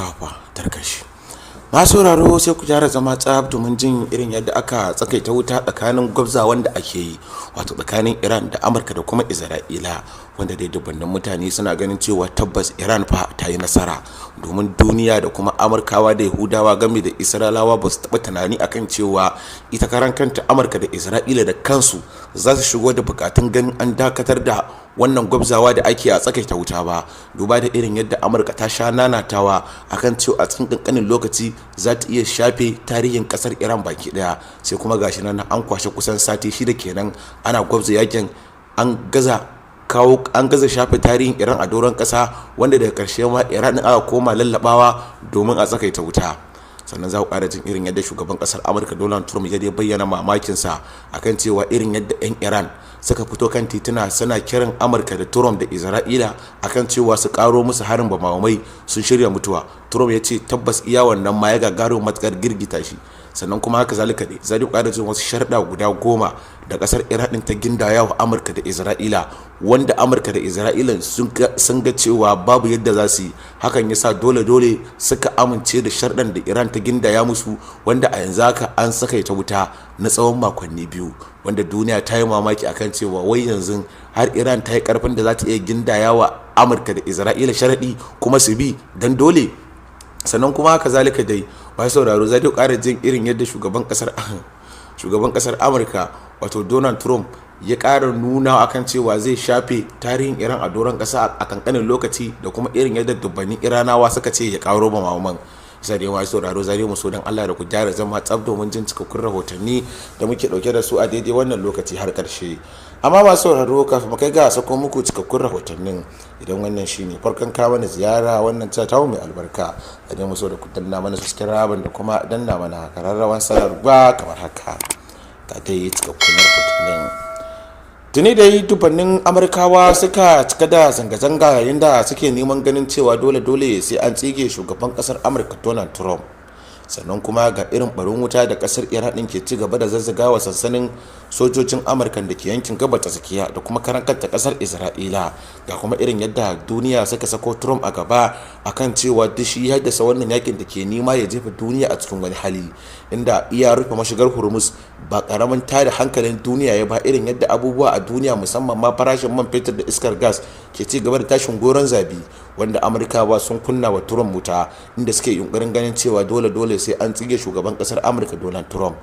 Tafa tarkashi. Masu sauraro, sai ku gyara zama tsab domin jin irin yadda aka tsakaita wuta tsakanin gwabzawan da ake yi, wato tsakanin Iran da Amurka da kuma Isra'ila, wanda dai dubbannin mutane suna ganin cewa tabbas Iran fa ta yi nasara, domin duniya da kuma Amurkawa da Yahudawa game da Isra'ilawa ba su taɓa tunani akan cewa ita karan kanta Amurka da Isra'ila da kansu za su shigo da bukatun ganin an dakatar da wannan gwabzawa da ake a tsakaita wuta ba, duba da irin yadda Amurka ta sha nanatawa akan cewa a cikin kankanin lokaci za ta iya shafe tarihin kasar Iran baki daya. Sai kuma gashi nan an kwashe kusan sati 6 kenan ana gwabza yakin, an gaza kawo, an gaza shafe tarihin Iran a doron kasa, wanda daga karshe ma Iran aka koma lallabawa domin a tsakaita wuta. Sannan za ku ƙara jin irin yadda shugaban ƙasar Amurka Donald Trump ya bayyana mamakinsa akan cewa irin yadda 'yan Iran suka fito kan tituna suna kiran Amurka da Trump da Isra'ila akan cewa su karo musu harin bamamai, sun shirya mutuwa. Trump ya ce tabbas iya wannan ma ya gagaro matukar girgita shi. Sannan kuma haka zalika ne za ku ƙara jin wasu sharɗa guda 10 da ƙasar Iran ɗin ta gindaya wa Amurka da Isra'ila, wanda Amurka da Isra'ila sun ga cewa babu yadda za su yi, hakan yasa dole dole suka amince da sharɗan da Iran ta gindaya musu, wanda a yanzu haka an sakaita wuta na tsawon makonni 2, wanda duniya ta yi mamaki akan cewa wai yanzu har Iran ta yi karfin da za ta iya gindaya wa Amurka da Isra'ila sharaɗi kuma su bi don dole. Sannan kuma haka zalika dai, ba sauraro, za ta ƙara jin irin yadda shugaban kasar Amurka, wato Donald Trump, ya ƙara nuna akan cewa zai shafe tarihin Iran a doron ƙasa a kankanin lokaci, da kuma irin yadda dubbannin Iranawa suka ce ya ƙaro bamaman. Sai dai masu sauraro, zare mu so don Allah da ku gyara zama tsab domin jin cikakkun rahotanni da muke dauke da su a daidai wannan lokaci har karshe. Amma masu sauraro, kafin mu kai ga sako muku cikakkun rahotannin, idan wannan shine farkon kawo mana ziyara wannan ta tawo mai albarka, a mu so da ku danna mana subscribe da kuma danna mana kararrawan sanarwa kamar haka. Ga dai cikakkun rahotannin. Tuni da yi dubannin Amurkawa suka cika da zanga-zanga yayin da suke neman ganin cewa dole-dole sai an tsige shugaban kasar Amurka Donald Trump. Sannan kuma ga irin barin wuta da kasar Iran din ke ci gaba da zazzagawa sansanin sojojin Amurka da ke yankin Gabas ta Tsakiya da kuma karan kanta kasar Isra'ila. Ga kuma irin yadda duniya suka sako Trump a gaba akan cewa duk shi haddasa wannan yakin da ke nema ya jefa duniya a cikin wani hali, inda iya rufe mashigar Hormuz ba karamin tada hankalin duniya ya ba, irin yadda abubuwa a duniya, musamman ma farashin man fetur da iskar gas, ke ci gaba da tashin goron zabi, wanda Amurkawa sun kunna wa Trump wuta, inda suke yunkurin ganin cewa dole dole sai an tsige shugaban kasar Amurka Donald Trump,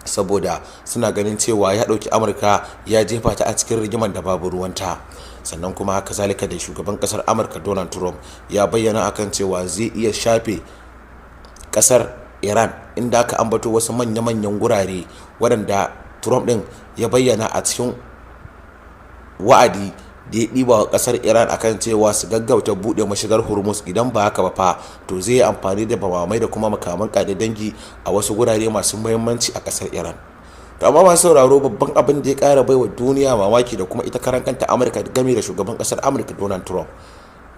saboda suna ganin cewa ya ɗauki Amurka ya jefa ta a cikin rigimar da babu ruwanta. Sannan kuma haka zalika da shugaban kasar Amurka Donald Trump ya bayyana akan cewa zai iya shafe kasar Iran, inda aka ambato wasu manya-manyan gurare waɗanda Trump ɗin ya bayyana a cikin wa'adi da ya ɗiba wa ƙasar Iran akan cewa su gaggauta buɗe mashigar Hormuz, idan ba haka ba fa to zai yi amfani da bamamai da kuma makaman ƙare dangi a wasu gurare masu muhimmanci a ƙasar Iran. To amma masu sauraro, babban abin da ya ƙara baiwa duniya mamaki da kuma ita karan kanta Amurka game da shugaban ƙasar Amurka Donald Trump,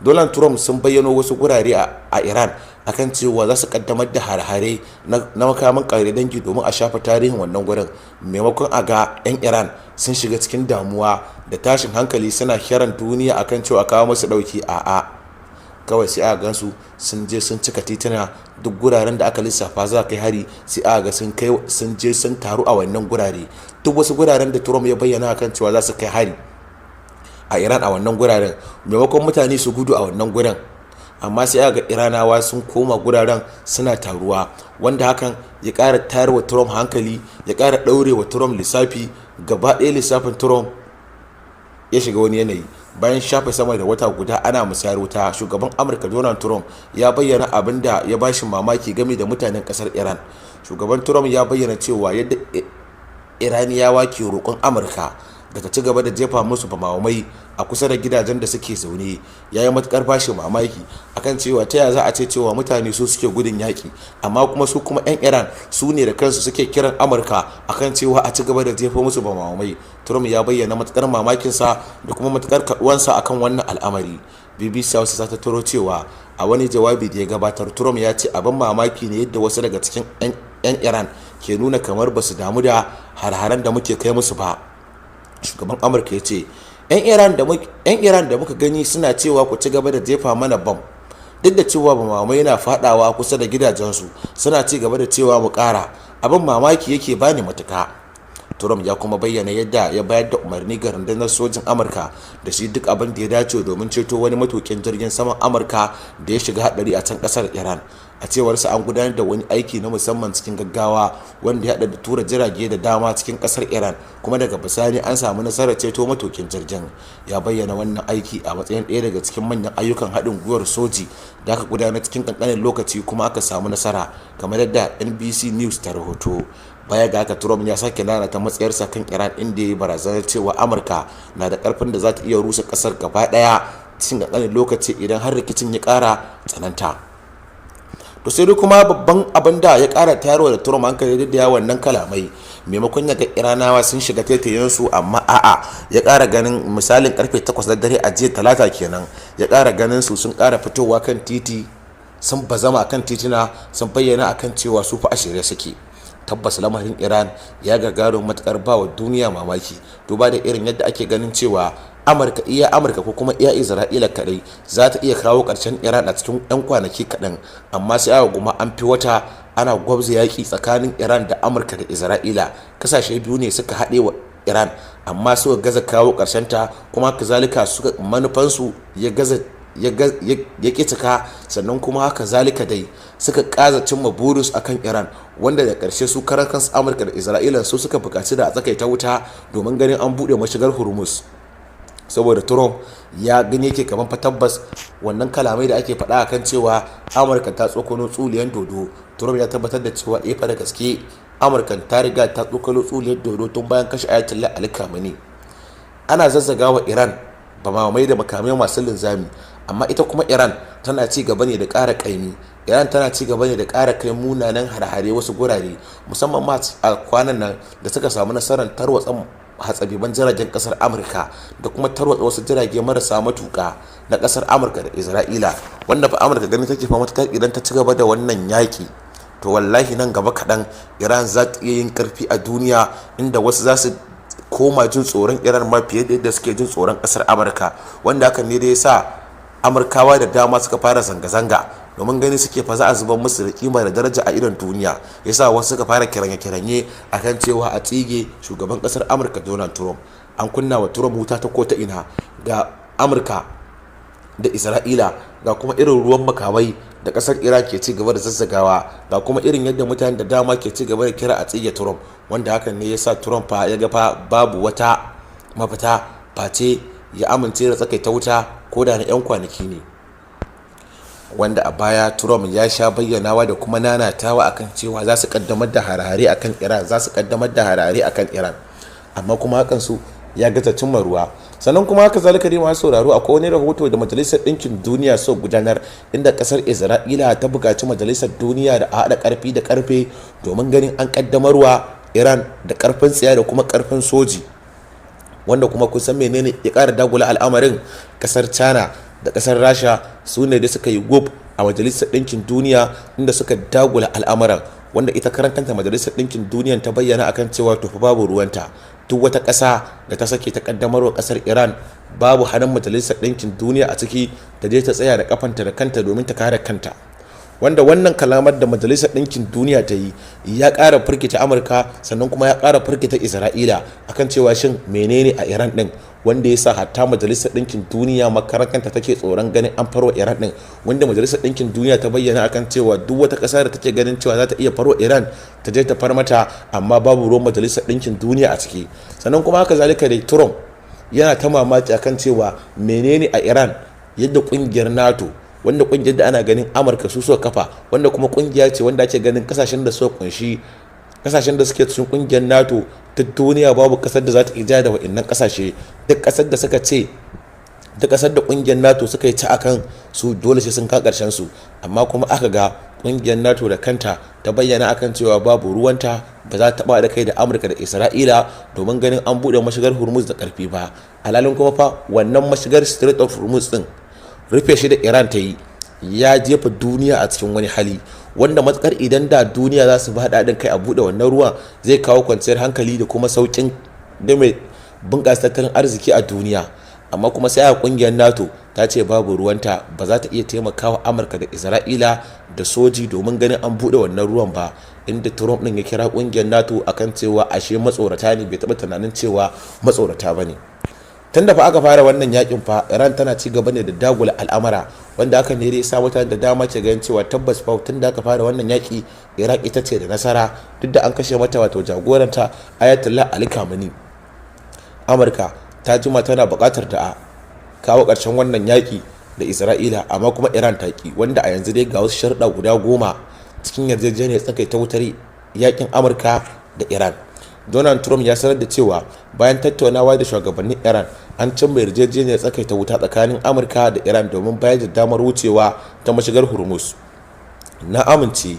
Donald Trump sun bayyano wasu gurare a Iran akan cewa za su kaddamar da hare-hare na makaman kare dangi domin a shafa tarihin wannan gurin, maimakon a ga 'yan Iran sun shiga cikin damuwa da tashin hankali suna kiran duniya akan cewa kawo musu dauki. A'a, kawai sai aka gansu sun je sun cika tituna. Duk guraren da aka lissafa za kai hari, sai aka ga sun kai, sun je sun taru a wannan gurare. Duk wasu guraren da Trump ya bayyana akan cewa za su kai hari a Iran a wannan guraren, maimakon mutane su gudu a wannan gurin, amma sai aka ga Iranawa sun koma guraren suna taruwa, wanda hakan ya ƙara tayar wa Trump hankali, ya ƙara ɗaure wa Trump lissafi gaba ɗaya. Lissafin Trump ya shiga wani yanayi. Bayan shafe sama da wata guda ana musayar wuta, shugaban Amurka Donald Trump ya bayyana abin da ya bashi mamaki game da mutanen kasar Iran. Shugaban Trump ya bayyana cewa yadda Iraniyawa ke roƙon Amurka da ta ci gaba da jefa musu bamamai a kusa da gidajen da suke zaune ya yi matukar bashi mamaki, akan cewa ta yaya za a ce cewa mutane su suke gudun yaƙi, amma kuma su kuma 'yan Iran su ne da kansu suke kiran Amurka akan cewa a ci gaba da jefa musu bamamai. Trump ya bayyana matukar mamakinsa da kuma matukar kaduwansa akan wannan al'amari. BBC Hausa ta tattaro cewa a wani jawabi da ya gabatar, Trump ya ce abin mamaki ne yadda wasu daga cikin 'yan Iran ke nuna kamar ba su damu da har-haren da muke kai musu ba. Shugaban Amurka ya ce 'yan Iran da muka gani suna cewa ku ci gaba da jefa mana bam Duk da cewa bamamai yana fadawa kusa da gidajensu, suna ci gaba da cewa mu kara. Abin mamaki yake bani matuka. Trump ya kuma bayyana yadda ya bayar da umarni ga rundunar sojin Amurka da shi duk abin da ya dace domin ceto wani matukin jirgin saman Amurka da ya shiga hadari a can kasar Iran. A cewarsa, an gudanar da wani aiki na musamman cikin gaggawa wanda ya haɗa da tura jirage da dama cikin kasar Iran, kuma daga bisani an samu nasarar ceto matukin jirgin. Ya bayyana wannan aiki a matsayin ɗaya daga cikin manyan ayyukan haɗin gwiwar soji da aka gudanar cikin ƙanƙanin lokaci kuma aka samu nasara, kamar yadda NBC News ta rahoto. Baya ga haka, Trump ya sake lalata matsayarsa kan Iran, inda ya yi barazanar cewa Amurka na da karfin da za ta iya rusa kasar gaba daya cikin ƙanƙanin lokaci idan har rikicin ya ƙara tsananta. To sai dai kuma babban abin da ya ƙara tayarwa da Trump hankali da ya wannan kalamai, maimakon ya ga Iranawa sun shiga taitayensu, amma a'a, ya ƙara ganin misalin karfe 8 na dare a jiya Talata kenan, ya ƙara ganin su sun ƙara fitowa kan titi, sun bazama kan titina, sun bayyana akan cewa su fa a shirye suke. Tabbas lamarin Iran ya gagarin matukar ba wa duniya mamaki, duba da irin yadda ake ganin cewa Amurka, iya Amurka ko kuma iya Isra'ila kadai za ta iya kawo karshen Iran a cikin 'yan kwanaki kaɗan. Amma sai aka guma an fi wata ana gwabza yaƙi tsakanin Iran da Amurka da Isra'ila. Kasashe biyu ne suka haɗe wa Iran, amma suka gaza kawo ƙarshen ta, kuma kazalika suka manufansu ya gaza ya ƙi cika. Sannan kuma haka zalika dai suka kaza cimma burinsu akan Iran, wanda da ƙarshe su karan kansu Amurka da Isra'ila su suka buƙaci da a tsakaita wuta domin ganin an buɗe mashigar Hormuz, saboda Trump ya gani yake kamar fa tabbas wannan kalamai da ake faɗa akan cewa Amurka ta tsokano tsuliyan dodo. Trump ya tabbatar da cewa eh fa, da gaske Amurka ta riga ta tsokano tsuliyan dodo tun bayan kashe Ayatollah Ali Khamenei. Ana zazzagawa Iran ba mai da makamai masu linzami, amma ita kuma Iran tana ci gaba ne da ƙara ƙaimi. Iran tana ci gaba ne da ƙara kai munanan hare-hare wasu gurare, musamman ma a kwanan nan da suka samu nasarar tarwatsa hatsabiban jiragen kasar Amurka da kuma tarwatsa wasu jirage marasa matuka na kasar Amurka da Isra'ila, wanda fa Amurka ganin take fa matukar idan ta ci gaba da wannan yaki, to wallahi nan gaba kaɗan Iran za ta iya yin karfi a duniya, inda wasu za su koma jin tsoron Iran ma fiye da yadda suke jin tsoron kasar Amurka, wanda hakan ne da ya sa Amurkawa da dama suka fara zanga-zanga, domin gani suke fa za a zubar musu da kima da daraja a idon duniya. Yasa wasu suka fara kiranye-kiranye akan cewa a tsige shugaban kasar Amurka Donald Trump. An kunna wa Trump wuta ta ko ta ina, ga Amurka da Isra'ila, ga kuma irin ruwan makamai da kasar Iran ke ci gaba da zazzagawa, ga kuma irin yadda mutane da dama ke ci gaba da kira a tsige Trump, wanda hakan ne ya sa Trump fa ya ga fa babu wata mafita face ya amince da tsakaita wuta ko da na 'yan kwanaki ne. Wanda a baya Trump ya sha bayyanawa da kuma nanatawa akan cewa za su kaddamar da harare akan Iran, za su kaddamar da harare akan Iran, amma kuma hakan su ya gaza cimma ruwa. Sannan kuma haka zalika dai, masu sauraro, akwai wani rahoto da Majalisar Ɗinkin Duniya so gudanar, inda ƙasar Isra'ila ta buƙaci Majalisar Duniya da a haɗa ƙarfi da ƙarfe domin ganin an ƙaddamarwa Iran da ƙarfin tsiya da kuma ƙarfin soji. Wanda kuma kun san menene ya ƙara dagula al'amarin? Ƙasar China da ƙasar Rasha su ne da suka yi gub a Majalisar Ɗinkin Duniya, inda suka dagula al'amuran, wanda ita karan kanta Majalisar Ɗinkin Duniya ta bayyana akan cewa to fa babu ruwanta, duk wata ƙasa da ta sake ta ƙaddamarwa ƙasar Iran, babu hannun Majalisar Ɗinkin Duniya a ciki, ta je ta tsaya da kafanta da kanta domin ta kare kanta. Wanda wannan kalamar da Majalisar Ɗinkin Duniya ta yi ya ƙara firgita Amurka, sannan kuma ya ƙara firgita Isra'ila akan cewa shin menene a Iran ɗin, wanda ya sa hatta Majalisar Ɗinkin Duniya makaran kanta take tsoron ganin an farwa Iran ɗin. Wanda Majalisar Ɗinkin Duniya ta bayyana akan cewa duk wata ƙasa da take ganin cewa za ta iya farwa Iran, ta je ta far mata, amma babu ruwan Majalisar Ɗinkin Duniya a ciki. Sannan kuma haka zalika da Trump yana ta mamaki akan cewa menene a Iran, yadda ƙungiyar NATO, wanda kungiyar da ana ganin Amurka su suka kafa, wanda kuma kungiya ce wanda ake ganin kasashen da suka kunshi, kasashen da suke cikin kungiyar NATO ta duniya, babu kasar da za ta ija da wa'annan kasashe. Duk kasar da suka ce, duk kasar da kungiyar NATO suka yi ci akan su, dole sai sun ka karshen su. Amma kuma aka ga kungiyar NATO da kanta ta bayyana akan cewa babu ruwanta, ba za ta da kai da Amurka da Isra'ila domin ganin an buɗe mashigar Hormuz da karfi ba. Alhalin kuma fa wannan mashigar Strait of Hormuz din, rufe shi da Iran ta yi, ya jefa duniya a cikin wani hali, wanda matukar idan da duniya za su ba haɗin kai a buɗe wannan ruwan, zai kawo kwanciyar hankali da kuma sauƙin game bunƙasa tattalin arziki a duniya. Amma kuma sai a kungiyar NATO ta ce babu ruwanta, ba za ta iya taimakawa Amurka da Isra'ila da soji domin ganin an buɗe wannan ruwan ba, inda Trump ɗin ya kira kungiyar NATO akan cewa ashe matsorata ne, bai taɓa tunanin cewa matsorata ba ne. Tun da fa aka fara wannan yakin fa, Iran tana ci gaba ne da dagula al'amara, wanda aka ne sa mutane da dama ke ganin cewa tabbas fa tun da aka fara wannan yaki, Iran ita ce da nasara, duk da an kashe mata wato jagoranta Ayatollah Ali Khamenei. Amurka ta jima tana buƙatar da a kawo ƙarshen wannan yaki da Isra'ila, amma kuma Iran ta ki, wanda a yanzu dai ga wasu sharuɗa guda 10 cikin yarjejeniyar tsakaita wutar yakin Amurka da Iran. Donald Trump ya sanar da cewa bayan tattaunawa da shugabannin Iran, an cimma yarjejeniyar tsakaita wuta tsakanin Amurka da Iran domin bayar da damar wucewa ta mashigar Hormuz. "Na amince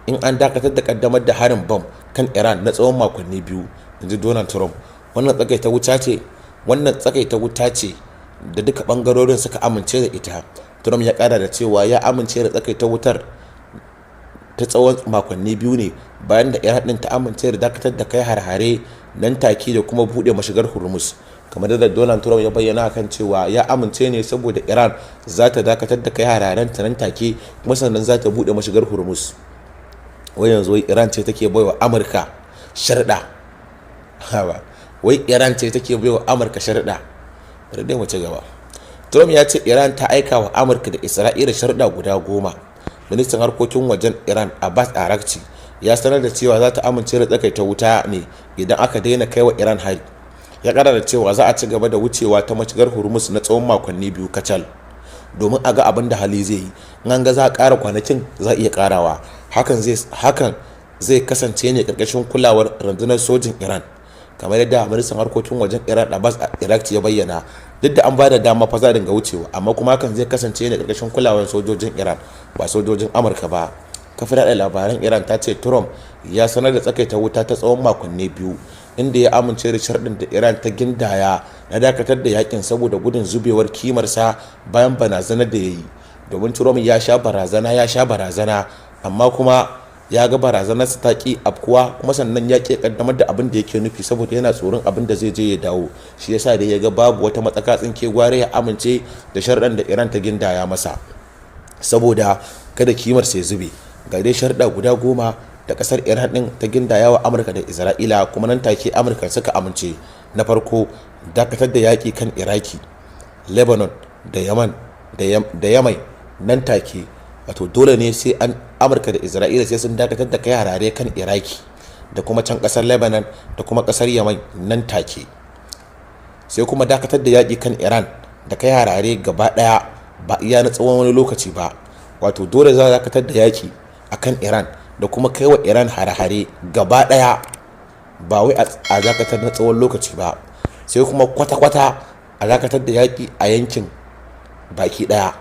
in an dakatar da kaddamar da harin bam kan Iran na tsawon makonni 2," inji Donald Trump. Wannan tsakaita wuta ce da duka bangarorin suka amince da ita. Trump ya kara da cewa ya amince da tsakaita wutar ta tsawon makonni 2 ne bayan da Iran din ta amince da dakatar da kai har-hare nan take da kuma bude mashigar Hormuz. Kamar da Donald Trump ya bayyana kan cewa ya amince ne saboda Iran za ta dakatar da kai har-haren ta nan take, kuma sannan za ta bude mashigar Hormuz. Wai yanzu wai Iran ce take baiwa Amurka sharda? Haba, wai Iran ce take baiwa Amurka sharda? Bari dai mu ci gaba. Trump ya ce Iran ta aika wa Amurka da Isra'ila sharda guda 10. Ministan harkokin wajen Iran Abbas Araghchi ya sanar da cewa za ta amince da tsakaita wuta ne idan aka daina kai wa Iran hari. Ya kara da cewa za a ci gaba da wucewa ta mashigar Hormuz na tsawon makonni 2 kacal domin a ga abin da hali zai yi. In an ga za a kara kwanakin, za a iya karawa. Hakan zai kasance ne karkashin kulawar rundunar sojin Iran, kamar yadda ministan harkokin wajen Iran Abbas Araghchi ya bayyana. Duk da an ba da dama fa za a dinga wucewa, amma kuma hakan zai kasance ne karkashin kulawar sojojin Iran, ba sojojin Amurka ba. Kafar yaɗa labaran Iran ta ce Trump ya sanar da tsakaita wuta ta tsawon makonni 2, inda ya amince da sharɗin da Iran ta gindaya na dakatar da yakin saboda gudun zubewar kimarsa bayan barazanar da ya yi, domin Trump ya sha barazana, ya sha barazana, amma kuma ya ga barazanarsa ta ki afkuwa, kuma sannan ya ƙi kaddamar da abin da yake nufi saboda yana tsoron abin da zai je ya dawo. Shi yasa da ya ga babu wata matsaka tsinke, gware ya amince da sharɗan da Iran ta gindaya masa saboda kada kimar sai zube. Ga dai sharɗa guda 10 da ƙasar Iran ɗin ta gindaya wa Amurka da Isra'ila, kuma nan take Amurka suka amince. Na farko, dakatar da yaƙi kan Iraki, Lebanon da Yaman da Yamai nan take. Wato dole ne sai an Amurka da Isra'ila sai sun dakatar da kai harare kan Iraki da kuma can kasar Lebanon da kuma kasar Yaman nan take. Sai kuma dakatar da yaƙi kan Iran da kai harare gaba ɗaya, ba iya na tsawon wani lokaci ba. Wato dole za a dakatar da yaƙi a kan Iran da kuma kai wa Iran hare-hare gaba ɗaya, ba wai a dakatar na tsawon lokaci ba. Sai kuma kwata-kwata a dakatar da yaƙi a yankin baki ɗaya.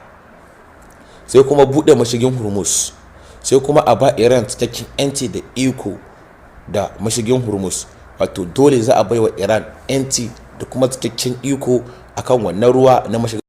Sai kuma buɗe mashigin Hormuz. Sai kuma a ba Iran cikakken 'yanci da iko da mashigin Hormuz. Wato dole za a baiwa Iran 'yanci da kuma cikakken iko akan wannan ruwa na mashigin.